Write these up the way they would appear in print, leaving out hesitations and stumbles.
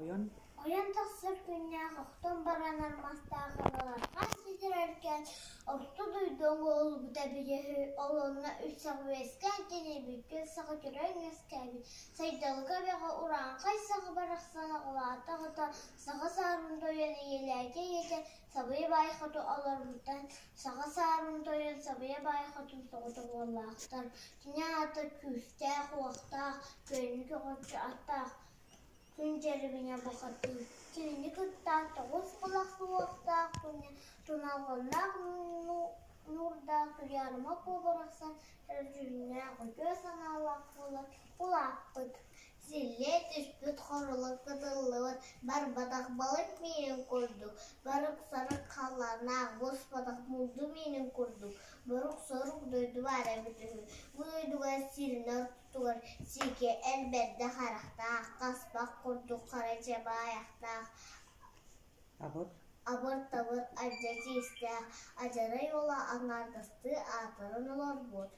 Ойон Ойон тахсар күннээх охтон баран армастаах аналархаан ситэрэркээн орто дойду оҥоһуллубута эбитэ үһү, ол онно үс саха үөскээн тэнийбит, түөрт саха төрөөн үөскээбит, Сайдалыка эбэҕэ урааҥхай саха барахсан аҕалаата аҕата, саха саарын тойон ийэлээтэ ийэтэ Сабыйа баай хоту олорбуттан саха саарын тойон Сабыйа баай хотун соҕотох уоллаахтар, кини аата күүстээх-уохтаах, күөнү көҕөччү аттаах Күн Дьэрибинэ бухатыыр, кинини кытта тоҕус былах суохтаах туналҕаннаах нуурдаах Туйаарыма Куо барахсан дьүһүннээх үтүө санаалаах буолан улааппыт. Силлиэ түспүт хорула кытыллыбыт, барбатах балык миинин курдук, борук-сорук халлааннаах буспатах мулду миинин курдук, борук-сорук дойду баар эбит үһү. Бу дойдуга сирин ортотугар сиикэ эр бэрдэ харахтаах, хаспах курдук хара чабаайахтаах, Абыр абыр-табыр ардьа чиэстээх, адьарай уола аҥаардастыы аатыран олорбут.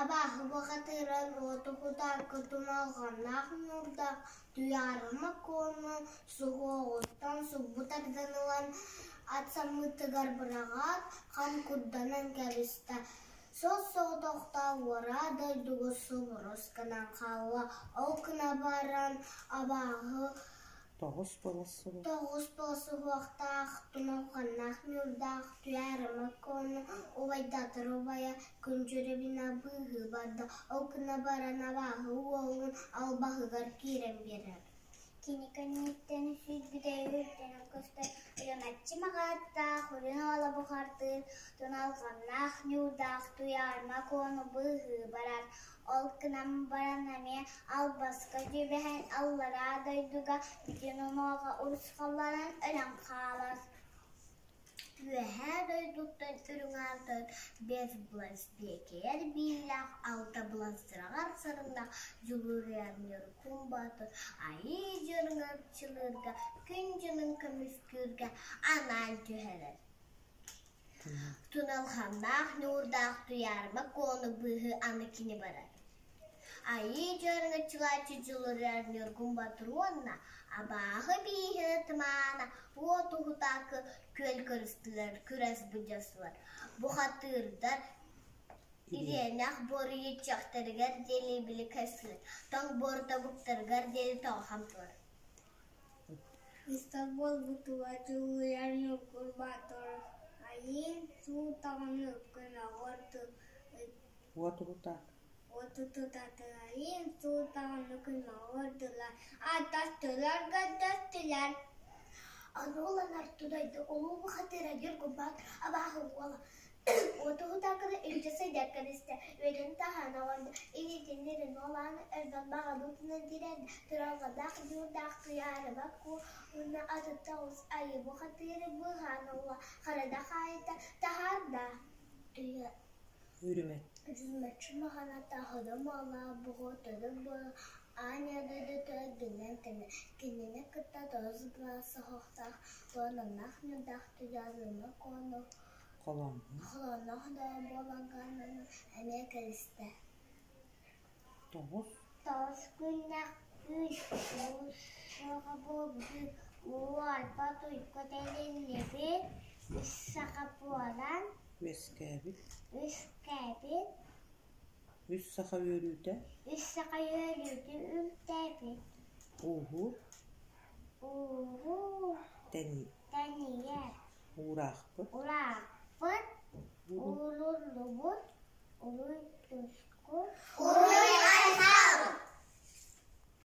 Абааһы бухатыыра уоту кутаакы тумалҕаннаах ньуурдаах Туйаарыма Куону суһуоҕуттан сулбу тардан ылан ат самыытыгар быраҕаат, хам курданан кэбистэ. Суос-соҕотохто уораа дойдуга субурус гынан хаалла. Ол гына баран абааһы Тоҕус буола суох. Тоҕус суһуохтаах, тумалҕаннаах ньуурдаах Туйаарыма Куону убайдаатар убайа Күн Дьүрүбүнэ быыһыы барда, ол гына баран абааһы уолун албаһыгар киирэн биэрэр. Кини кэнниттэн сүүрбүтэ үрдэнэн көстөр Уйаначчы маҕааттаах, үрүҥ уола бухартыыр, туналҕаннаах ньуурдаах Туйаарыма Куону быыһыы барар. Ол гынан баран эмиэ албаска түбэһэн аллараа дойдуга бүтүн унуоҕа урусхалланан өлөн хаалар. Үөһээ дойдуттан үрүҥ аартан биэс былас биэкэйэр бииллээх, алта былас сыраҕар сарыннаах Дьулуруйар Ньургун Боотур айыы дьоруҥ арчылыырга, күн дьонун көмүскүүргэ анаан түһэрэр. Туналҕаннаах ньуурдаах Туйаарыма Куону быыһыы аны кини барар. Айыы дьарыҥаччылааччы Дьулуруйар Ньургун Боотур уонна абааһы бииһин ытымаана уот уһутаакы күөл көрүстүлэр, күрэс былдьастылар. Бухатыырдар ириэнэх буоруйуччахтарыгар диэри били көстүлэр, тоҥ буор тобуктарыгар диэри тоҕо хамтылар. Быстах буолбутугар Дьулуруйар Ньургун Боотур айыы суутаҕын көмөҕөр Уот уһутаак. Отутутатыайын суутаҕын көмөҕөр дылар атастылар гаттастылар Ону тудайда улуу бухатыыра Ньургун Боотур абааһы уола Уотуһутаакыны илдьэ сылдьар кэбистэ, үөрэн таһаан оҕонньор илиитин уолааны өлбөх баҕабытынан тирээн туралҕанаах дьуурдаах Туйаарыма Куо уонна атыттар оҕус айыы бухатыыры быыһаан ылла, харада хаайыта таһаарда. Үрүмэ Үрүмэччи маҕаната хоро-моолоох буҕуотары буола аан дойдутугар биллэн кэллэ. Кинини кытта тоҕус былаас соһуохтаах туонаннаах ньурдаах Туйаарыма Куону Холоонноох. Холоонноох да буолан хаалан эмиэ кэбистэ. Тоҕус. Тоҕус күннээх түүн уус саха буолбут уу арба туйка тэриллибит үс саха буолан Үөскээбит. үөскээбит Үс саха үөрүүтэ. Үс саха үөрүүтэ үктээбит Ууһуур. Ууһуур Тэний. Тэнийэр Уураахпыт. Ураахпыт Ууруллубут Уруй туску Ура!